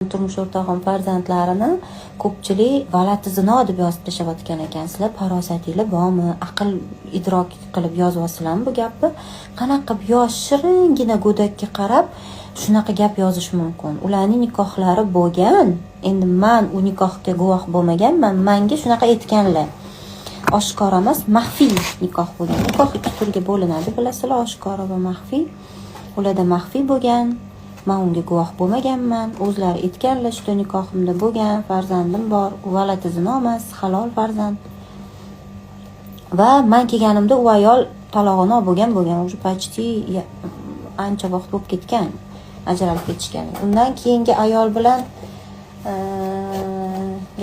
Turmush o'rtog'im farzandlarini ko'pchilik "valati zino" deb yozib tashlayotgan ekan. Sizlar farosatinglar bormi? Aql idrok qilib yozyapsizlarmi bu gapni? Qanaqa qilib yosh, shiringina go'dakka qarab shunaqa gap yozish mumkin? Ularning nikohlari bo'lgan. Endi man u nikohga guvoh bo'lmaganman, manga shunaqa aytganlar. Oshkora emas, maxfiy nikoh bo'lgan. Nikoh ikki turga bo'linadi, bilasizlar, oshkora va maxfiy. Ularda maxfiy bo'lgan. Man unga guvoh bo'lmaganman, o'zlari aytganlar, что nikohimda bo'lgan, farzandim bor, u valati zino emas, halol farzand. Va man kelganimda u ayol talog'ini olib bo'lgan уже, почти ancha vaqt bo'lib ketgan ajralib ketishgan. Undan keyingi ayol bilan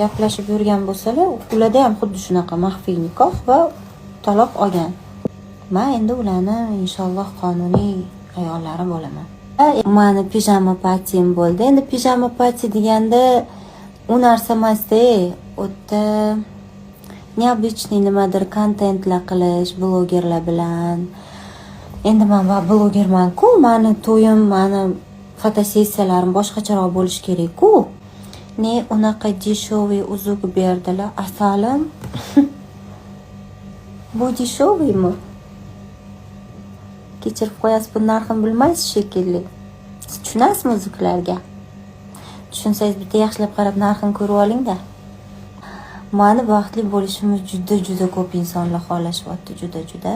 gaplashib yurgan bo'lsalar, ularda ham xuddi shunaqa maxfiy nikoh va taloq olgan. Man endi ularni, inshaalloh, qonuniy ayollari bo'laman. Mani pijama patim bo'ldi. Endi pijama pati deganda u narsa emasda, u yerda необычный nimadir kontentlar qilish blogerlar bilan. Endi man blogerman-ku, mani to'yim, mani fotosessiyalarim boshqacharoq bo'lishi kerak-ku. Ne unaqa дешевый uzuk berdilar, asalim. Bu дешевый mi? Kechirib qo'yasiz, buni narxini bilmaysiz shekilli. Siz tushunasizmi uzuklarga? Tushunsangiz, bitta yaxshilab qarab narxini ko'rib olingda. Mani baxtli bo'lishimni juda juda ko'p insonlar xohlashyapti, juda juda.